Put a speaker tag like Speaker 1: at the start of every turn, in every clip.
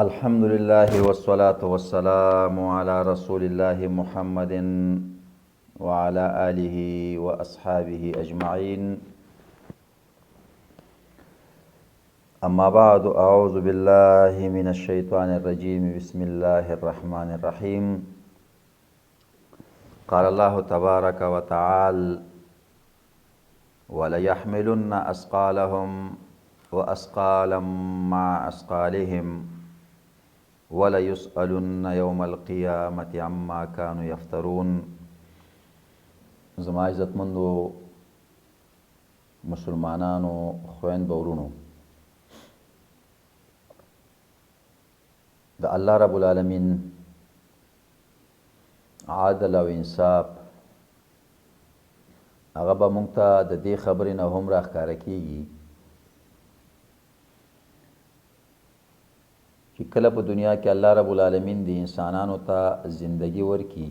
Speaker 1: الحمد لله والصلاة والسلام على رسول الله محمد وعلى آله وأصحابه أجمعين. أما بعد، أعوذ بالله من الشيطان الرجيم. بسم الله الرحمن الرحيم. قال الله تبارك وتعالى: وليحملن أثقالهم وأثقالا مع أثقالهم وليسألن يوم القيامة عما كانوا يفترون. زما عزتمندو مسلمانانو، خويندو، ورونو، د الله رب العالمین عدل او انصاف هغه به مونږ ته د دې خبرې نه هم راښکاره کیږي چې کله په دنیا کې الله رب العالمین د انسانانو ته زندگی ورکي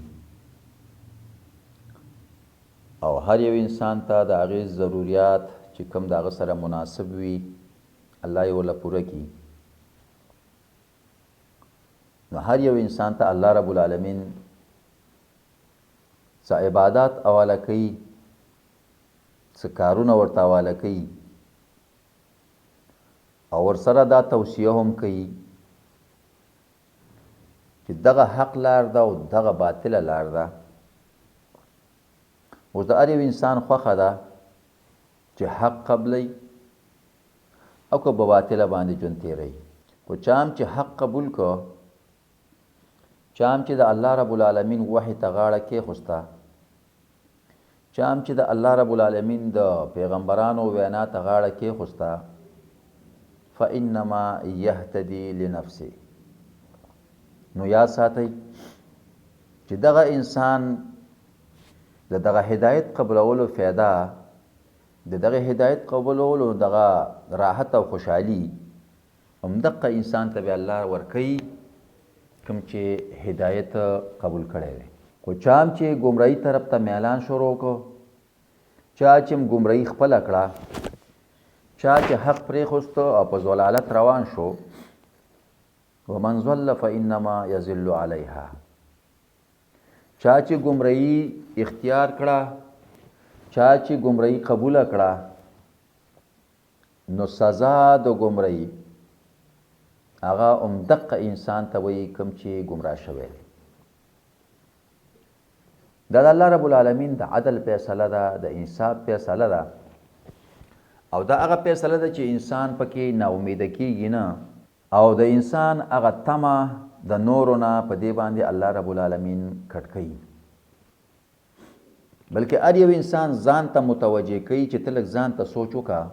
Speaker 1: او هر یو انسان ته د هغې ضروریات چې کوم د هغه سره مناسب وي الله یې ورله پوره کړي، نو هر یو انسان ته الله رب العالمین څه عبادات حواله کوي، څه کارونه ورته حواله کوي او ورسره دا توصیه هم کوي چې دغه حق لار ده او دغه باطله لار ده. اوس د هر یو انسان خوښه ده چې حق قبلوي او که په باطله باندې ژوند تېروي. خو چا هم چې حق قبول کړ، چا هم چې د الله رب العالمین وحی ته غاړه کېښوسته، چا هم چې د الله رب العالمین د پیغمبرانو وینا ته غاړه کېښوسته، فإنما یهتدي لنفسه. نو یاد ساتئ چې دغه انسان د دغه هدایت قبلولو فایده، د دغه هدایت قبلولو دغه راحت او خوشحالي همدقه انسان ته به الله ورکوي کوم چې هدایت قبول کړی دی. خو چا هم چې ګمراهي طرف ته میلان شروع کړ، چا چې هم ګمراهي خپله کړه، چا چې حق پرېښوسته او په ضلالت روان شو، ومن ضل فإنما یضل علیها، چا چې ګمراهي اختیار کړه، چا چې ګمراهي قبوله کړه، نو سزا د ګمراهي هغه همدقه انسان ته وایي کوم چې ګمراه شوی دی. دا د الله رب العالمین د عدل فیصله ده، د انصاف فیصله ده، او دا هغه فیصله ده چې انسان پکې ناامیده کیږي نه، او د انسان هغه تمه د نورو نه په دې باندې الله رب العالمین کټ کوي، بلکې هر یو انسان ځان ته متوجه کوي چې ته لږ ځان ته سوچ وکړه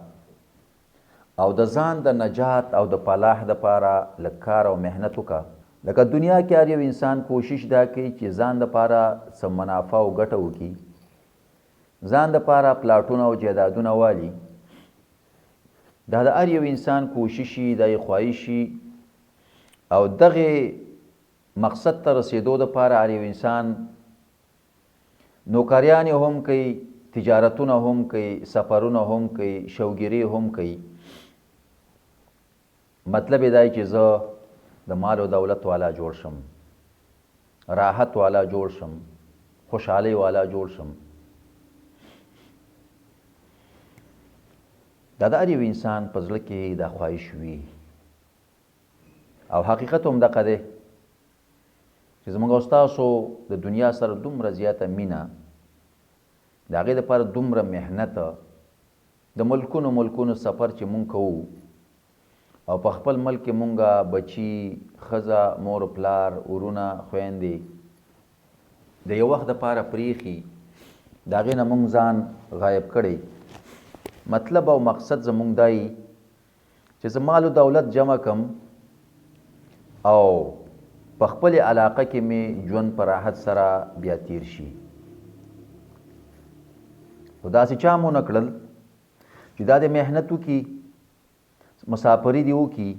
Speaker 1: او د ځان د نجات او د فلاح دپاره لږ کار او محنت وکړه. لکه دنیا کې هر یو انسان کوشش دا کوي چې ځان دپاره څه منافع او ګټه وکړي، ځان دپاره پلاټونه او جایدادونه والي. دا د هر یو انسان کوشش وي، دا یې خواهش وي، او دغې مقصد ته رسېدو دپاره هر یو انسان نوکریانې هم کوي، تجارتونه هم کوي، سفرونه هم کوي، شوګیرې هم کوي. مطلب یې دا چې زه د مال او دولت والا جوړ شم، راحت والا جوړ شم، خوشحالۍ والا جوړ شم. دا د هر یو انسان په زړه کې دا خواهش وي، او حقیقت هم دقه دی چې زموږ او ستاسو د دنیا سره دومره زیاته مینه، د هغې دپاره دومره محنت، د ملکونو ملکونو سفر چې مونږ کوو، او په خپل ملک کې مونږه بچي، ښځه، مور و پلار، ورونه، خویندې د یو وخت دپاره پرېښي، د هغې نه مونږ ځان غایب کړی. مطلب او مقصد زمونږ دا وي چې زه مال و دولت جمع کم او په خپلې علاقه کې مې ژوند په راحت سره بیا تیر شي. خو داسې چا مو نه کړل چې دا دې محنت وکړي، مسافري دې وکړي،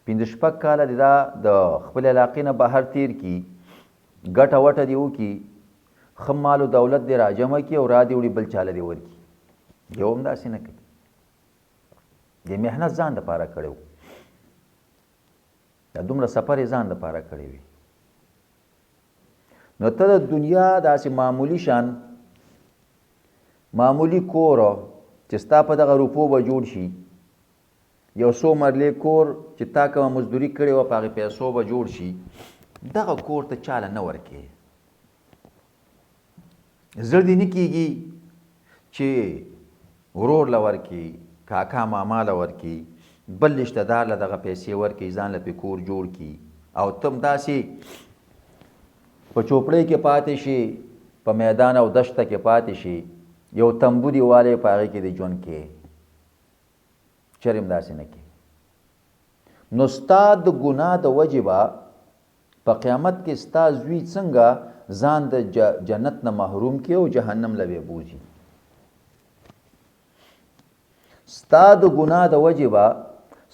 Speaker 1: پنځه شپږ کاله دې دا د خپلې علاقې نه بهر تیر کړي، ګټه وټه دې وکړي، ښه مال و دولت دې راجمع کړي او را دې وړي بل چاله دې ورکړي. یو هم داسې نه کوي. دې محنت ځان دپاره کړی و. دا دومره سفر یې ځان لپاره کړی وي. نو ته د دنیا داسې معمولی شان، معمولی کور چې ستا په دغه روپو به جوړ شي، یو څو مرلې کور چې تا کومه مزدوري کړې وه په هغې پیسو به جوړ شي، دغه کور ته چاله نه ورکې. زړه دې نه کېږي چې ورور له ورکې، کاکا ماما له ورکې، بل رشته دار له دغه پیسې ورکې، ځان له پې کور جوړ کړي، او ته هم داسې په چوپړۍ کې پاتې شي، په میدان او دشته کې پاتې شي، یو تنبو دې والی په هغې کې دې ژوند کې، چېرې هم داسې نه کې. نو ستا د ګناه د وجې به په قیامت کې ستا زوی څنګه ځان د جنت نه محروم کړي او جهنم له به بوځي؟ ستا د ګناه د وجې به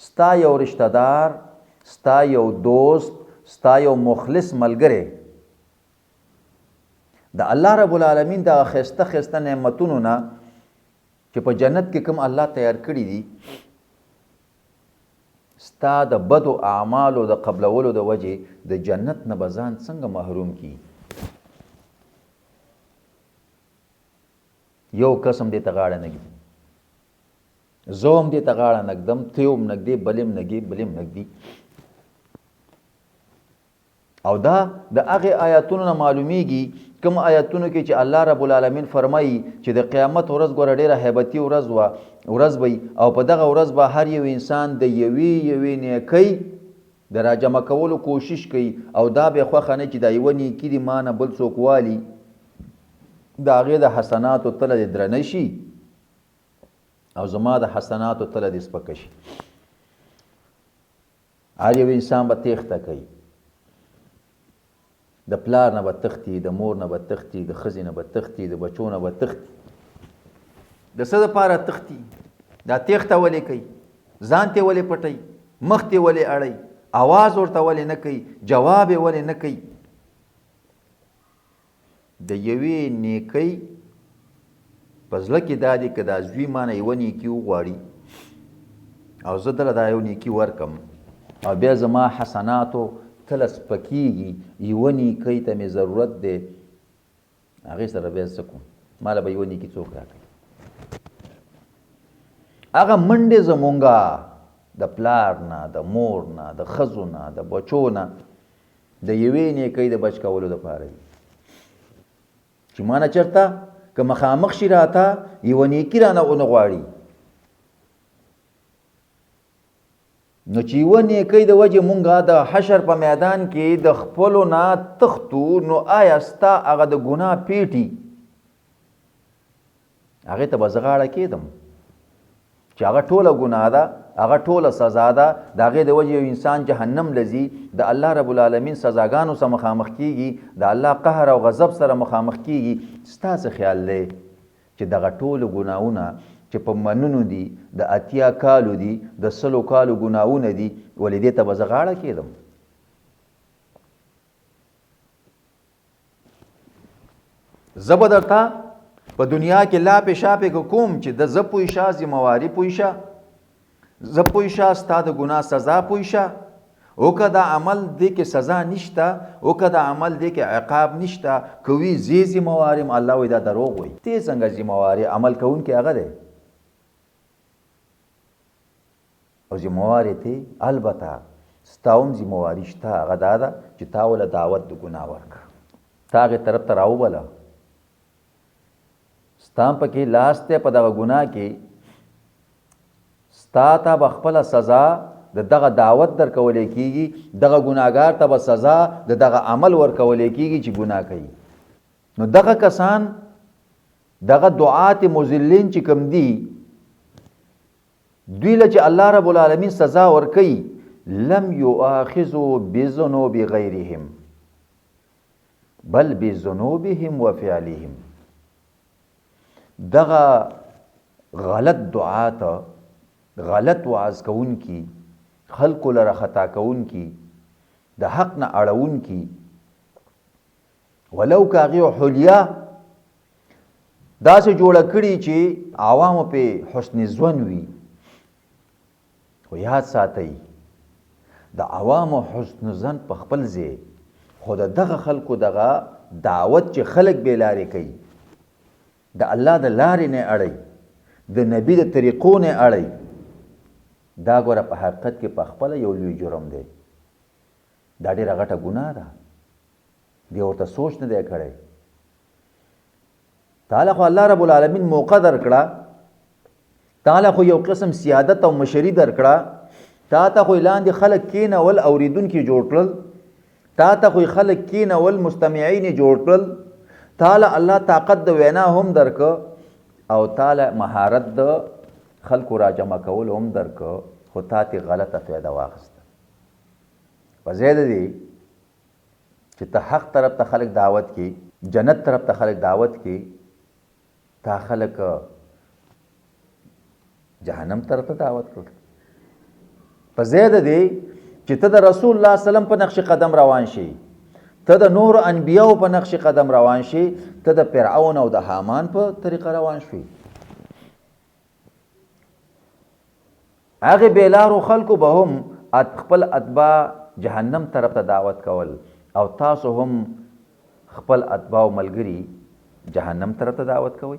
Speaker 1: ستا یو رشته دار، ستا یو دوست، ستا یو مخلص ملګری د الله رب العالمین دغه ښایسته ښایسته نعمتونو نه چې په جنت کې کوم الله تیار کړي دي، ستا د بدو اعمالو د قبلولو د وجې د جنت نه به ځان څنګه محروم کړي؟ یو کس هم دې ته غاړه نه ږدي، زه هم دې ته غاړه نه ږدم، ته هم نه ږدې، بل هم نه ږدي، بل هم نه ږدي. او دا د هغې آیاتونو نه معلومیږي کوم آیاتونو کې چې الله رب العالمین فرمایي چې د قیامت ورځ ګوره ډېره هیبتي ورځ وه، ورځ به وي، او په دغه ورځ به هر یو انسان د یوې یوې نیکۍ د راجمع کولو کوشش کوي، او دا به خوښه نه چې دا یوه نیکي دې ما نه بل څوک والي، د هغې د حسناتو تله دې درنه شي او زما د حسناتو تله دې سپکه شي. هر یو انسان به تېښته کوي، د پلار نه به تښتي، د مور نه به تښتي، د ښځې نه به تښتي، د بچو نه به تښتي. د څه دپاره تښتي؟ دا تېښته ولې کوي؟ ځان ته ولې پټوي؟ مخ ته ولې اړوي؟ اواز ورته ولې نه کوي؟ جواب یې ولې نه کوي؟ د یوې نیکۍ په زړه کې دا دی که دا زوی ما نه یوه نیکي وغواړي او زه دله دا یو نیکي ورکم او بیا زما حسناتو تله سپکېږي، یوه نیکۍ ته مې ضرورت دی، هغې سره بیا څه کوم؟ ما له به یوه نیکي څوک راکوي؟ هغه منډې زمونږه د پلار نه، د مور نه، د ښځو نه، د بچو نه د یوې نیکۍ د بچ کولو دپاره دي چې ما نه چېرته که مخامخ شي راته یوه نیکي رانه ونه غواړي. نو چې یوه نیکۍ د وجې مونږه د حشر په میدان کې د خپلو نه تښتو، نو آیا ستا هغه د ګناه پیټي هغې ته به زه غاړه کېدم چې هغه ټوله ګناه ده، هغه ټوله سزا ده، د هغې د وجې یو انسان جهنم له ځي، د الله رب العالمین سزاګانو سره مخامخ کیږي، د الله قهر او غضب سره مخامخ کیږي. ستا څه خیال دی چې دغه ټولو ګناهونه چې په منونو دي، د 80 کالو دي، د 100 کالو ګناهونه دي، ولې دې ته به زه غاړه کېدم؟ زه به درته په دنیا کې لاپې شاپې که کوم چې د زه پوه شه، ذمهواري پوه شه، زه پوه شه، ستا د ګناه سزا پوه شه، او که دا عمل دې کې سزا نشته، او که دا عمل دې کې عقاب نشته، که وي زه ذمهوار یم، الله وایي دا دروغ وایي. ته څنګه ذمهوار یې؟ عمل کوونکی هغه دی او ذمهوار یې ته. البته ستا هم ذمهواري شته، هغه دا ده چې تا وله دعوت د ګناه ورکړه، تا هغې طرف ته راوبله، ستا هم پکې لاس دی په دغه ګناه کې، ستا ته به خپله سزا د دغه دعوت درکولی کیږي، دغه ګناهګار ته به سزا د دغه عمل ورکولی کیږي چې ګناه کوي. نو دغه کسان، دغه دعات مضلین چې کوم دي، دوی له چې الله رب العالمین سزا ورکوي، لم یؤاخذوا بذنوب غیرهم بل بذنوبهم وفعلهم. دغه غلط دعات، غلط وعظ کوونکي، خلکو لره خطا کوونکي، د حق نه اړوونکي، ولو که هغې حلیه داسې جوړه کړي چې عوامو پې حسن ظن وي، خو یاد ساتئ د عوامو حسن ظن په خپل ځای، خو د دغه خلکو دغه دعوت چې خلک بې لارې کوي، د الله د لارې نه اړوي، د نبي د طریقو نه اړوي، دا ګوره په حقیقت کې په خپله یو لوی جرم دی، دا ډېره غټه ګناه ده. دی ورته سوچ نه دی کړی. تعالی خو الله رب العالمین موقع درکړه، تعالی خو یو قسم سیادت او مشري درکړه، تا ته خو لاندې خلک کینول اوریدونکي جوړ کړل، تا ته خو خلک کینول مستمعین جوړ کړل، تعالی الله طاقت د وینا هم درک او تعالی مهارت د خلکو را جمع کول هم درک، خو تا ته غلطه فایده واخیسته. په ځای د دې چې ته حق طرف ته خلک دعوت کې، جنت طرف ته خلک دعوت کې، تا خلک جهنم طرف ته دعوت کړ. په ځای د دې چې ته د رسول الله سلام په نقش قدم روان شي، ته د نور انبیاو په نقش قدم روان شي، ته د فرعون او د هامان په طریقه روان شوي. هغه بیلارو خلکو به هم خپل اتباع جهنم طرف ته دعوت کول او تاسو هم خپل اتباع او ملګري جهنم طرف ته دعوت کوئ.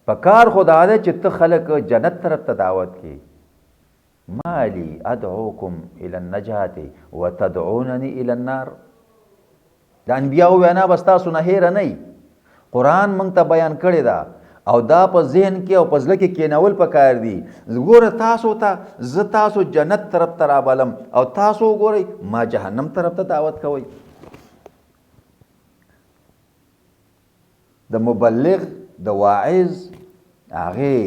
Speaker 1: په کار خو دا ده چې ته خلک جنت طرف ته دعوت کې. مالی ادعوکم الی النجات وتدعوننی الی النار. د انبیاو وینا به ستاسو نه هېره نه وي. قرآن موږ ته بیان کړې ده او دا په ذهن کې او په زړه کې کېنول پکار دي. ګوره تاسو ته زه تاسو جنت طرف ته رابلم او تاسو وګورئ ما جهنم طرف ته دعوت کوئ. د مبلغ د واعظ هغې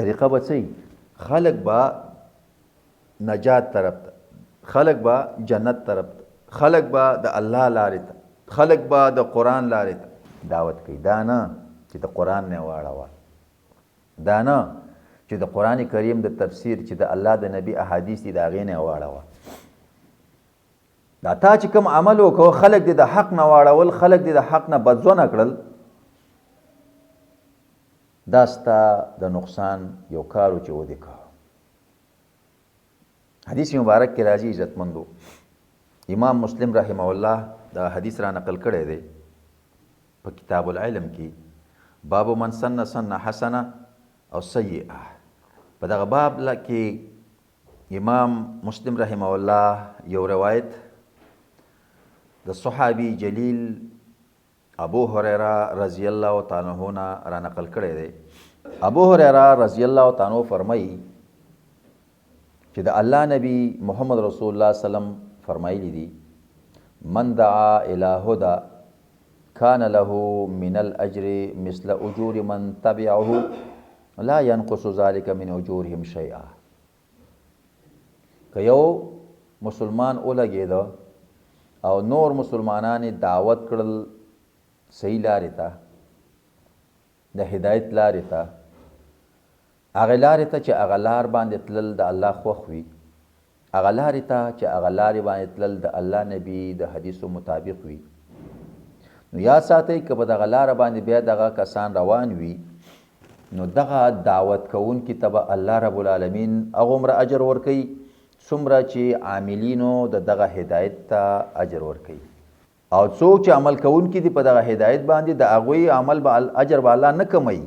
Speaker 1: طریقه به څه وي؟ خلک به نجات طرف ته، خلک به جنت طرف ته، خلک به د الله لارې ته، خلک به د قرآن لارې ته دعوت کوي. دا نه چې د قرآن نه واړوه، دا نه چې د قرآن کریم د تفسیر چې د الله د نبی احادیث دي د هغې نه واړوه. دا تا چې کوم عمل وکړو، خلک دې د حق نه واړول، خلک دې د حق نه بدځونه کړل، دا ستا د نقصان یو کار و چې ودې کړ. حدیث مبارک کې راځي عزتمندو، امام مسلم رحمه الله دا حدیث را نقل کړی دی په کتاب العلم کې، باب من سن سن حسنه او سیئه. په دغه باب کې امام مسلم رحمه الله یو روایت د صحابي جلیل ابو هريره رضی الله تعالی عنہ نه را نقل کړی دی. ابو هريره رضی الله تعالی عنہ فرمایي چې د الله نبی محمد رسول الله سلام فرمایلی دي، من دعا الى هدى كان له من الاجر مثل اجور من تبعه لا ينقص ذلك من اجورهم شيئا. که یو مسلمان ولګېده او نور مسلمانان یې دعوت کړل صحیح لارې ته، د هدایت لارې ته، هغې لارې ته چې هغه لار باندې تلل د الله خوښ وي، هغه لارې ته چې هغه لارې باندې تلل د الله نبی د حدیثو مطابق وي، نو یاد ساتئ که په دغه لاره باندې بیا دغه کسان روان وي، نو دغه دعوت کوونکي ته به الله رب العالمین هغومره اجر ورکوي څومره چې عاملینو د دغه هدایت ته اجر ورکوي. او څوک چې عمل کوونکي دي په دغه هدایت باندې، د هغوی عمل به اجر به الله نه کموي،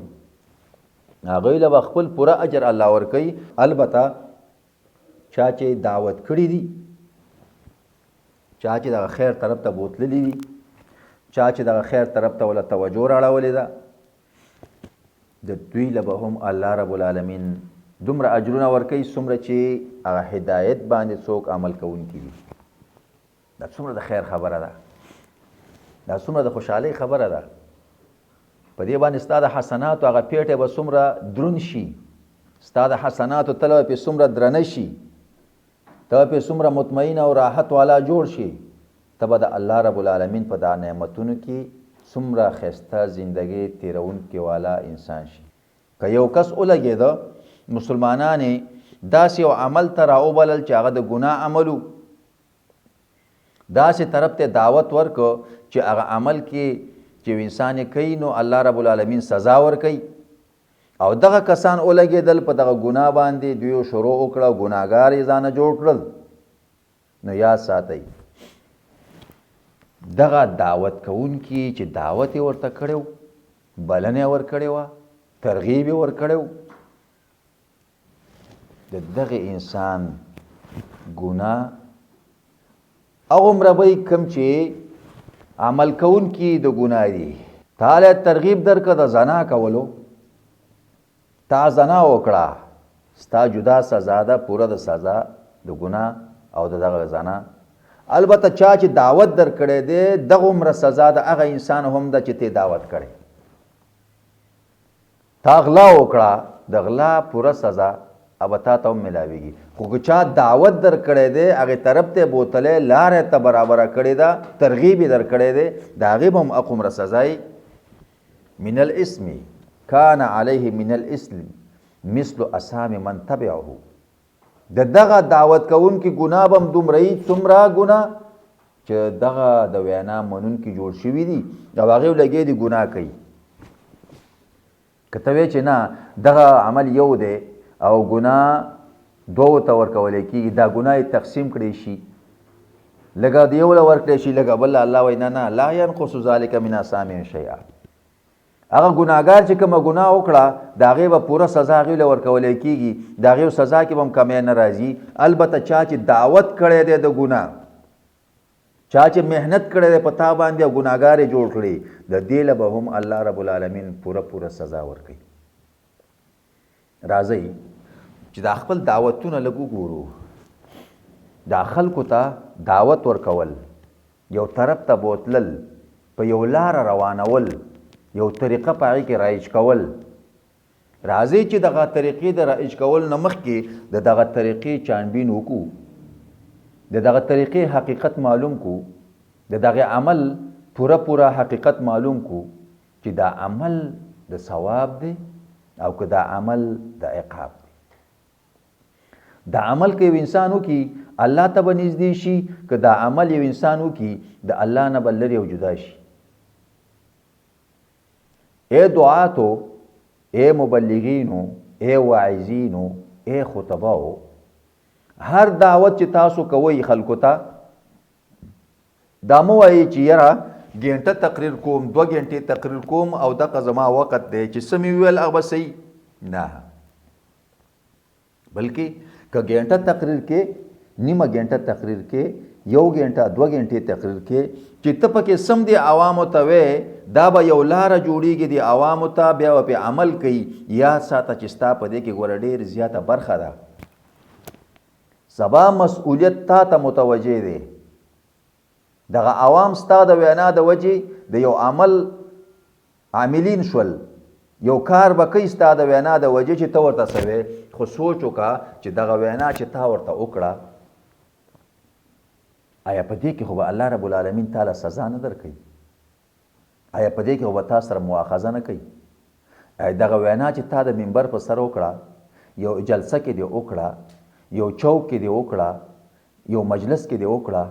Speaker 1: هغوی له به خپل پوره اجر الله ورکوي. البته چا چې دعوت کړي دي، چا چې دغه خیر طرف ته بوتللي دي، چا چې دغه خیر طرف ته وله توجه راړولې ده، د دوی له به هم الله رب العالمین دومره اجرونه ورکوي څومره چې هغه هدایت باندې څوک عمل کوونکي دي. دا څومره د خیر خبره ده، دا څومره د خوشحالۍ خبره ده. په دې باندې ستا د حسناتو هغه پیټی به څومره درون شي، ستا د حسناتو تله به پې څومره درنه شي، ته به پې څومره مطمئن او راحت والا جوړ شي، ته به د الله رب العالمین په دا نعمتونو کې څومره ښایسته زندګۍ تېروونکي والا انسان شي. که یو کس ولګېده، مسلمانان یې داسې یو عمل ته راوبلل چې هغه د ګناه عمل و، داسې طرف ته دعوت ورکړ چې هغه عمل کې چې یو انسان یې کوي نو الله رب العالمین سزا ورکوي، او دغه کسان ولګېدل په دغه ګناه باندې، دوی شروع وکړه او ګناهګار یې ځانه جوړ کړل. نو یاد ساتئ دغه دعوت کوونکي چې دعوت یې ورته کړی و، بلنه یې ورکړې وه، ترغیب یې ورکړی و، د دغه انسان ګناه هغومره به وي کوم چې عمل کوونکي د ګناه دي. تا له ترغیب درکړه د زنا کولو، تا زنا وکړه، ستا جدا سزا ده، پوره د سزا د ګناه او د دغه زنا. البته چا چې دعوت درکړی دی دغومره سزا د هغه انسان هم ده چې ته دعوت کړی. تا غلا وکړه، د غلا پوره سزا به تا ته هم ملاویږي، خو که چا دعوت درکړی دی، هغې طرف ته یې بوتلی، لاره یې ته برابره کړې ده، ترغیب یې درکړی دی، د هغې به هم هغومره سزا یې. من الاسم کان علیه من الاسم مثل اسام من تبعه، د دغه دعوت کوونکي ګناه به هم دومره وي څومره ګناه چې دغه د وینا منونکي جوړ شوي دي او هغې لګې دي ګناه کوي. که ته وایې چې نه دغه عمل یو دی او ګناه دوو ته ورکولی کېږي، دا ګناه یې تقسیم کړی شي، لږه د یو له ورکړی شي لږه بل، الله وایي نه نه، لا ینقص ذلک من اثامهم شیئا. هغه ګناهګار چې کومه ګناه وکړه د هغې به پوره سزا هغې له ورکولی کېږي، د هغې سزا کې به هم کمی نه راځي. البته چا چې دعوت کړی دی د ګناه، چا چې محنت کړی دی په تا باندې او ګناهګار یې جوړ کړی، د دې له به هم الله رب العالمین پوره پوره سزا ورکوي. راځئ چې دا خپل دعوتونه لږ وګورو. دا خلکو ته دعوت ورکول، یو طرف ته بوتلل، په یو لاره روانول، یو طریقه په هغې کې رایج کول. راځئ چې دغه طریقې د رایج کول نه مخکې د دغه طریقې چانبین وکړو، د دغه طریقې حقیقت معلوم کو، د دغه عمل پوره پوره حقیقت معلوم کو چې دا عمل د ثواب دی او که دا عمل د عقاب دی. دا عمل که یو انسان وکړي الله ته به نږدې شي، که دا عمل یو انسان وکړي د الله نه به لرې او جدا شي. اے دعاتو، اے مبلغینو، اے واعظینو، اے خطباو، هر دعوت چې تاسو کوئ خلکو ته دا مه وایئ چې یاره ګنټه تقریر کوم، 2 ګنټې تقریر کوم او دغه زما وخت دی چې څه مې وویل هغه به صحیح نه، بلکې که ګنټه تقریر کې، نیمه ګنټه تقریر کې، 1 ګنټه 2 ګنټې تقریر کې چې ته پکې سم دی عوامو ته وې، دا به یو لاره جوړیږي دی عوامو ته، بیا به پې عمل کوي. یاد ساته چې ستا په دې کې ګوره ډېر زیاته برخه ده. سبا مسؤلیت تا ته متوجه دی. دغه عوام ستا د وینا د وجې د یو عمل عاملین شول، یو کار به کوي ستا د وینا د وجې چې ته ورته څه وې، خو سوچ وکړه چې دغه وینا چې تا ورته وکړه آیا په دې کې خو به الله رب العالمین تا له سزا نه درکوي؟ آیا په دې کې خو به تا سره مؤاخذه نه کوي؟ آیا دغه وینا چې تا د منبر په سر وکړه، یو جلسه کې دې وکړه، یو چوک کې دې وکړه، یو مجلس کې دې وکړه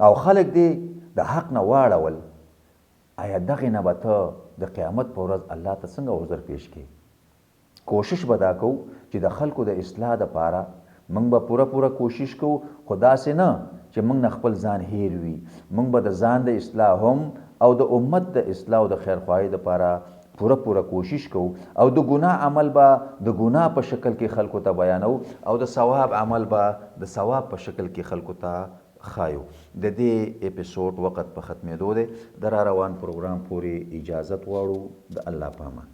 Speaker 1: او خلک دې د حق نه واړول، آیا دغې نه به ته د قیامت په ورځ الله ته څنګه عذر پیش کړې؟ کوشش به دا کوو چې د خلکو د اصلاح دپاره موږ به پوره پوره کوشش کوو، خو داسې نه چې موږ نه خپل ځان هیر وي. موږ به د ځان د اصلاح هم او د امت د اصلاح او د خیرخواهۍ دپاره پوره پوره کوشش کوو، او د ګناه عمل به د ګناه په شکل کې خلکو ته بیانو او د ثواب عمل به د ثواب په شکل کې خلکو ته ښایو. د دې اپیسوډ وخت په ختمېدو دی. د را روان پروګرام پورې اجازت غواړو. د الله په امان.